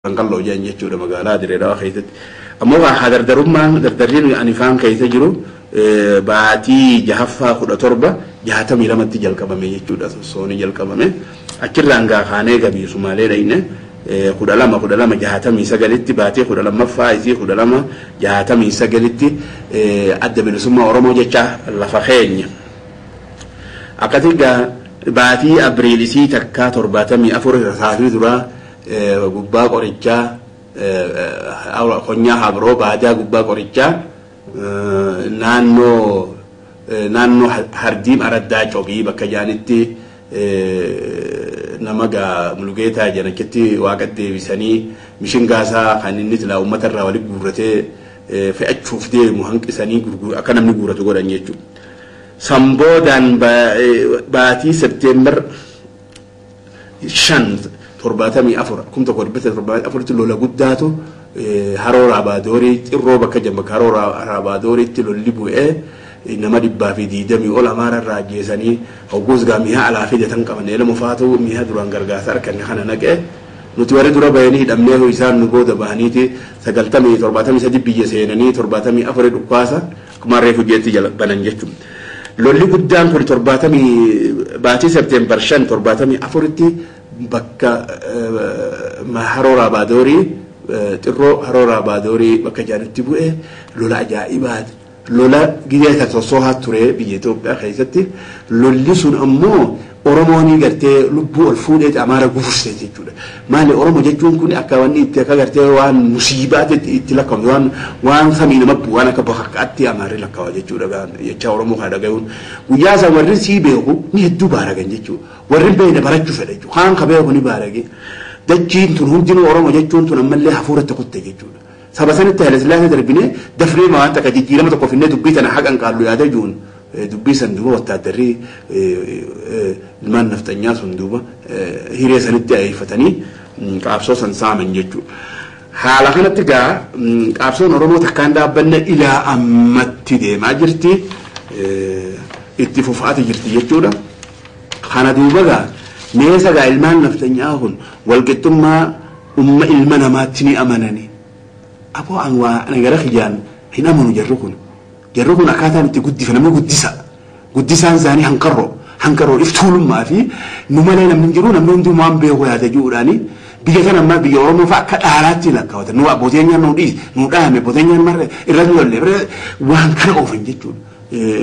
Afran Qalloo jedhan jechuudha magaalaa Dirree Dhawaa keessatti. Ammoo haa dardarummaan dardarriin ani faan keessa jiru baatii jahaffaa 1762tti jalqabame jechuudha, sossoonii jalqabame. Achirraan gaa kaanee gabii Sumaalee dhayne 12/12/69tti, baatii 12ffaa isii 1269tti Adda Bilisummaa Oromoo jecha lafa keenya. Akkasii gaa baatii Abriil isii takkaa 74 rasaasni duraa gubbaa qorichaa, konyaa Habroo baadaa gubbaa qorichaa, naannoo Hardiim araddaa Cobii bakka jaanitti nama gaa Mulugeetaa jedhan achitti waaqa deebisanii mishingaasaa kan inni silaa uummata irraa walitti guurratee fe'achuuf deemu hanqisanii akka namni guurratu godhan jechuudha. Sanboodaan baatii Septeembar 5 74, 1774tti lola guddaatu Haroo Raabaadorii, Xirroo bakka jedhamu, bakka Haroo Raabadooriitti lolli bu'ee nama 120 ol Amaara irraa ajjeesanii. Hogguus gaa mi'a alaa fidatan qaban, elma faatu mi'a duraan gargaarsa arganne kana naqee, nuti warri dura bahanii hidhamnee, isaan nu booda bahaniiti 90 73 biyya seenanii 74 dhukkaasa akkuma reefu jeetti jala banan jechuudha. Lolli guddaan kun 70 baatii Septeembar 5 74tti bakka Haroo Raabaadorii, Xirroo Haroo Raabaadorii bakka jaanitti bu'e lola ajaa'ibaati. Lola gizee isa sossoohaa ture biyya Itoophiyaa keessatti. Lolli sun ammoo Oromoon gartee lubbuu ol fuudhee Amaara gufurse jechuudha. Maali, Oromoo jechuun kun akka wanni itti akka gartee waan musiibaatti itti lakkaa'amu, waan samii nama bu'u, waan akka bakakkaatti Amaarri lakkaa'a jechuudha jecha Oromoo kana dhagayuun. Guyyaa isaa warri sii beeku ni hedduu baaragan jechuudha. Warri beekne barachuu fedha jechuudha. Kaan ka beeku ni baarage. Dachiin tun hundinuu Oromoo jechuun tun ammallee hafuuratti kutte jechuudha. Saba sanitti Haile Sillaasee darbinee dafnee waan takka jijjiirama tokko finnee dubbii tana haqan qaallu yaada jiruun, dubbii san duuba wattaaddarri ilmaan nafxanyaa sun duuba hiree sanitti ayeeffatanii qaabsoo san saaman jechuudha. Haala kanatti gaa qaabsoon Oromoo takkaan dhaabbanne ilaa ammatti deemaa jirti. Itti fufaati jirti jechuudha. Kana duuba gaa meesa gaa ilmaan nafxanyaa kun walqixxummaa umma ilma namaatti ni amanani. Aboo, an waa ana gara kiyyaan hin amanu jarri kun. Jarri kun akkaataan itti guddifa namni guddisa. Guddisaan isaanii hanqarroo. Hanqarroo iftuulummaa fi nu malee namni hin jiru, namni hunduu waan beeku yaada jiruudhaani biyya tana ammaa biyya Oromoo fa'a akka dhaalaatti lakkaawatan. Nu abbooteen nu dhiis nu dhaame, abbooteen marre irra nu lolle waan kana oofan jechuudha.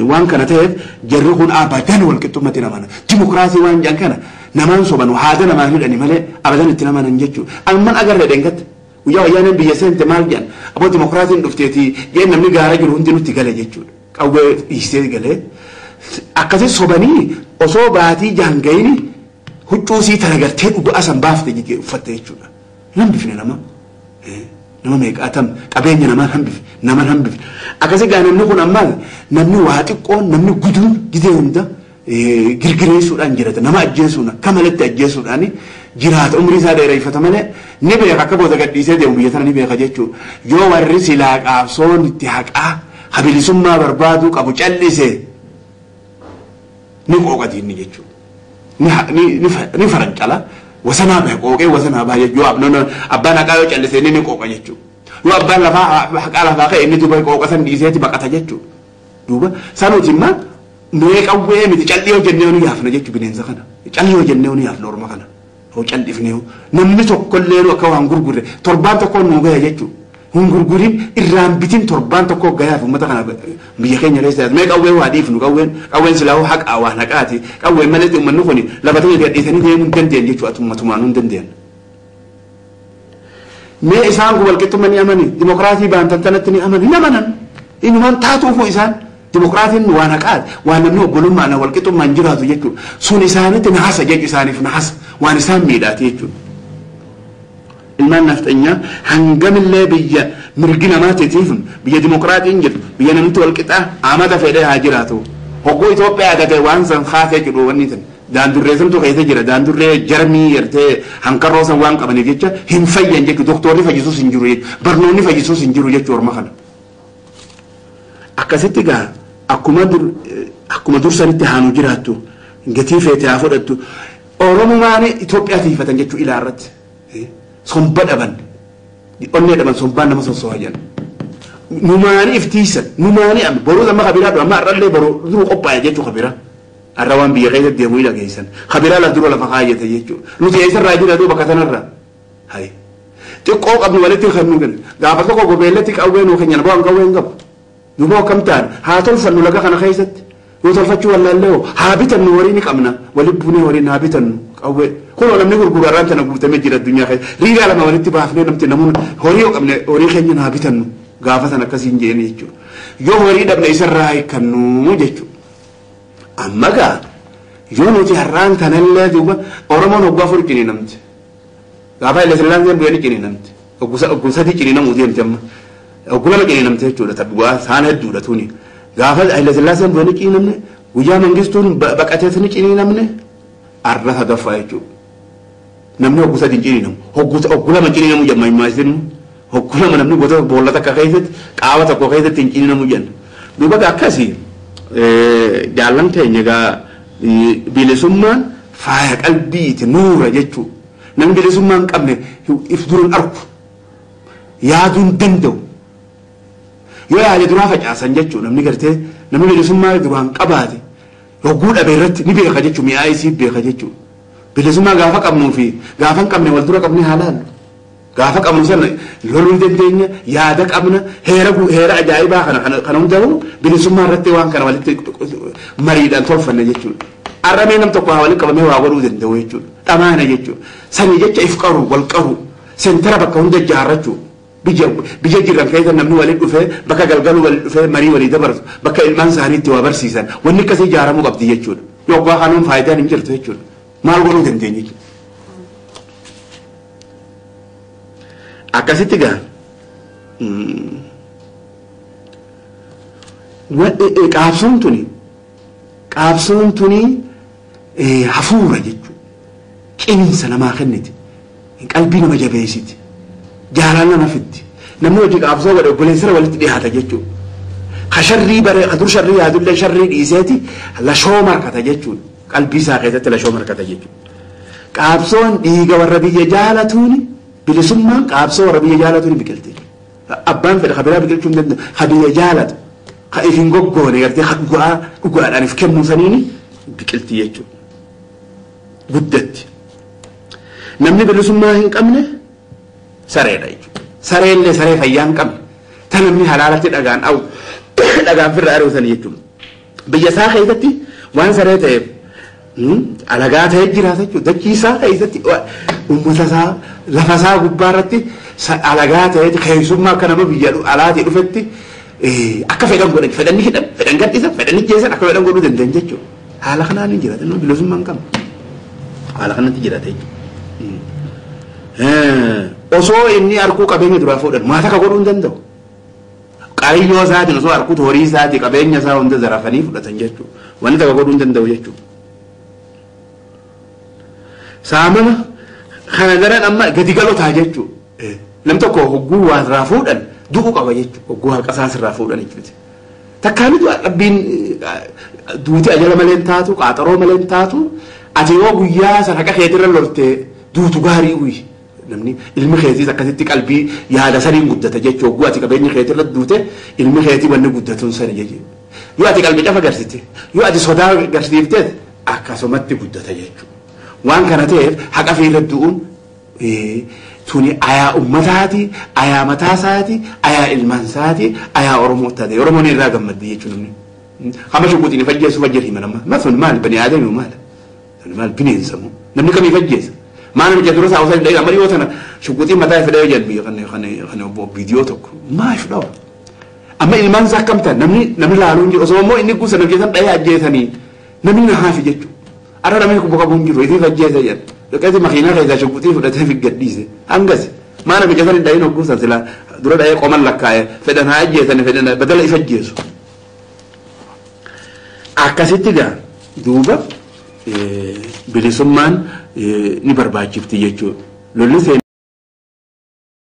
Waan kana ta'eef jarri kun abadan walqixxummatti namana. Dimokiraasii waan jedhan kana namaan soban, haada namaa hidhani malee abadan itti namanan jechuudha. Amman agarree dhengatte. Guyyaa Wayyaaneen biyya seente maal jedhan? Aboo, dimokiraasiin dhufteeti jeen, namni gaara jiru hundi nutti gale jechuudha. Qawwee dhiisee galee. Akkasii sobanii osoo baatii jaangayini huccuu sii tana gartee dhugaa san baafte uffatte jechuudha. Hin hambifne nama. Nama meeqaatam qabeenya namaan hambifne, naman hambifne. Akkasii gaa namni kun ammaas namni waa xiqqoon namni guduun gizee hunda girgireessuudhaan jiraata. Nama ajjeesuun akka malatti ajjeesuudhaan jiraata, umrii isaa dheereffata malee ni beeka, akka booda gadhiisee deemu biyya tana ni beeka jechuudha. Yoo warri silaa qaabsoon itti haqaa habilisummaa barbaaduu qabu callise ni qooqati inni jechuudha. Ni farancala, wasanaa bahe, qooqee wasanaa bahe jechuudha. Yoo abbaan haqaa yoo callise inni ni qooqa jechuudha. Yoo abbaan lafaa haqaa lafaa ka'e inni duuba qooqa san dhiiseeti baqata jechuudha. Duuba sanuuti immoo mee qawwee miti, callii yoo jennee ni yaafna jechuudha bineensa kana. Callii yoo jennee ni yaafna orma kana. Hoo callifnee namni tokkollee akka waan gurgurre torbaan tokko nu gaya jechuudha. Hin gurgurin, irraan bitin, torbaan tokko gayaaf uummata kana biyya keenya keessa. Mee qawwee waa dhiifnu, qawween silaa haqaa waan haqaati. Qawween malee uummanni kun lafa ta'e gadhiisanii deemuu hin dandeenye jechuudha, ummatumaan hin dandeenye. Mee isaan kun walqixxummaa ni amani, dimokiraasii baantan tanatti ni amani, hin amanan. Inumaan taatuufu isaan dimokiraasiin waan haqaati, waan namni obbolummaan walqixxummaan jiraatu jechuudha. Sun isaanitti nahasa jechuudha, isaaniif nahasa, waan isaan miidhaati jechuudha. Ilmaan nafxanyaa hangamillee biyya mirgi namaatiif, biyya dimokiraatiin jedhu, biyya namni walqixaa amata fedhee haa jiraatu. Hogguu Itoophiyaa tate waan san kaasee jedhu wanni san daandurree santu keessa jira, daandurree jarmii yertee hankarroo san waan qabaniif jecha hin fayyan jechuudha. Doktorri fayyisuus hin jiru jechuudha. Barnoonni fayyisuus hin jiru jechuudha orma kana. Akkasitti gaa akkuma dursanitti haanu jiraattu, gatii feete haa fudhattu. Oromumaan Itoophiyaa tiifatan jechuu ilaa irratti. Somba dhaban. Onnee dhaban sombaan nama sossooha jedhan. Numaanii iftiisan numaanii amma boruu amma kabiraa amma har'allee boruu duruu qophaa'e jechuu kabiraa. Har'a waan biyya keessa deemuu hin dhageessan. Kabiraa la dura lafa kaayyate jechuudha. Nuti eessarraa jira duuba bakka sanarraa. Hayi. Xiqqoo qabnu walitti kan nu kennu. Gaafa tokko gobeellatti qawwee nuu kennan bu'aan qawwee hin qabu. Duuba akkam ta'an haa tolfannu laga kana keessatti. Yoo tolfachuu wallaallee hoo haa bitannu horii ni qabna. Walitti buunee horii haa bitannu qawwee. Kunoo namni gurguru har'aan tana guutamee jira addunyaa keessa. Riigaa lama walitti baafnee namti namoonni horii yoo qabne horii keenya haa bitannu. Gaafa sana akkasiin jeeni jechuudha. Yoo horii dhabne isarraa hiikannu jechuudha. Amma gaa yoo nuti har'aan kanallee duuba Oromoon hoggaa afur ciniinamti. Gaafa Haile Sillaaseen bu'ee ni ciniinamti. Hogguu sadii ciniinamuu deemti amma. Hogguu lama ciniinamti jechuudha. Tabbu'aa saan hedduudha tuni. Gaafa Haile Sillaaseen bu'ee ni ciniinamne guyyaa Mangistuun baqatees ni ciniinamne arra sadaffaa jechuudha. Namni hogguu sadii ciniinamu. Hogguu lama ciniinamu jamma himaa isin. Hogguu lama namni gosa boolla takka keessatti qaama tokko keessatti hin ciniinamu jenna. Duuba akkasii jaallan keenya egaa bilisummaan faaya qalbiiti nuura jechuudha. Namni bilisummaa hin qabne if duran arku yaaduu hin danda'u. Yoo yaade duraa facaasan jechuudha namni gartee namni bilisummaa duraan qabaate hogguu dhabe irratti ni beeka jechuudha mi'aa isii beeka jechuudha. Bilisummaa gaafa qabnuu fi gaafa hin qabne wal dura qabne haa laallu. Gaafa qabnu sana loluu hin dandeenya yaada qabna heera ajaa'ibaa kana hundaa'u bilisummaa irratti waan kana walitti mariidhaan tolfanne jechuudha. Arramee nam tokko haa walitti qabamee waa godhuu danda'u jechuudha. Dhamaana jechuudha. Sanii jecha if qaru wal qaru seentara bakka hunda ijaarrachuu biyya jiran keessa namni walitti dhufee bakka galgaluu walitti dhufee marii walii dabarsu bakka ilmaan isaanii itti waa barsiisan wanni akkasii ijaaramuu qabdi jechuudha. Yoo abbaa kanuun faayidaan hin jirtu jechuudha. Maal godhuu dandeenya jechuudha. Akkasitti gaa qaabsoon tuni hafuura jechuudha. Qinsa namaa kenniti. Qalbii nama jabeessiti. Jaalala nama fiddi. Namni hojii qaabsoo godhe obboleessara walitti dhiyaata jechuudha. Ka sharrii bare ka dur sharrii yaadullee sharrii dhiiseeti lashoo markata jechuudha. Qalbii isaa keessatti lashoo markata jechuudha. Qaabsoon dhiiga warra biyya jaalatuuni bilisummaan qaabsoo warra biyya jaalatuuni biqilti. Abbaan fedha kabiraa biqilchuu hin danda'u. Ka biyya jaalatu ka if hin goggoone gartee ka dhugaadhaan if kennuu saniini biqilti jechuudha. Guddatti. Namni bilisummaa hin qabne sareedha jechuudha. Sareellee saree fayyaa hin qabne. Ta namni halaalatti dhagaan awu dhagaan firra ari'usan jechuudha. Biyya isaa keessatti waan saree ta'eef alagaa ta'ee jiraata jechuudha. Dachii isaa keessatti uummata isaa lafa isaa gubbaa irratti alagaa ta'ee keessummaa akka nama biyya alaatii dhufetti akka fedhan godhan fedhan ni hidhan fedhan gadhiisan fedhan ni jeessan akka fedhan godhuu danda'an jechuudha. Haala kanaan hin jiraatan namni bilisummaa hin qabne. Haala kanatti jiraata jechuudha. Osoo inni arkuu qabeenya duraa fuudhan maata akka godhuu hin danda'u. Qariyyoo isaatiin osoo arkuutu horii isaatii qabeenya isaa hunda zarafanii fudhatan jechuudha. Wanni takka godhuu hin danda'u jechuudha. Saamama kana daran amma gadi galotaa jechuudha. Nam tokko hogguu waa irraa fuudhan du'uu qaba jechuudha. Hogguu haqa isaas irraa fuudhan jechuudha. Takkaani du'a rabbiin duuti ajala malee hin taatu qaaxaroo malee hin taatu ati yoo guyyaa sana haqa keetirra loltee duutu gaarii uyi. Namni ilmi keetiis akkasitti qalbii yaada saniin guddata jechuudha. Hogguu ati qabeenya keetirra duute ilmi keetii wanni guddatuun sani jechuudha. Yoo ati qalbii cafa garsite yoo ati sodaa garsiifteet akkasumatti guddata jechuudha. Waan kana ta'eef haqa fiirra du'uun tuni ayaa uummataati, ayaa mataasaati, ayaa ilmaansaati, ayaa Oromoo taate. Oromoon irraa gammaddi jechuudha namni. Hamma shukuutiin ifajjeessu fajjeer hima nama. Ma sun maal bani aadamii maal? Sun maal bineensa moo? Namni kamii ifajjeessa? Maal namicha dura isaa osoo hin dhaga'in amma dhiyoo tana shukuutiin mataa ifadhee jedhu biyya kana obbo viidiyoo tokko. Maal dhawa? Amma ilmaan isaa akkam ta'an namni laaluu hin jiru. Osoo immoo inni guusa namni keessan dhahee ajjeesanii namni na haafi jechuudha. Arra namni kubba qabu hin jiru itti fajjeessa jedha. Dhaqeeti makiinaa keessaa shukuutii fudhatee fi gadhiise. Hangas maal namicha san hin dhahin hogguusan silaa dura dhahee qoman lakkaa'e fedhan haa ajjeesani fedhan badala ifajjeessu. Akkasitti gaa duuba bilisummaan ni barbaachifti jechuudha. Lolli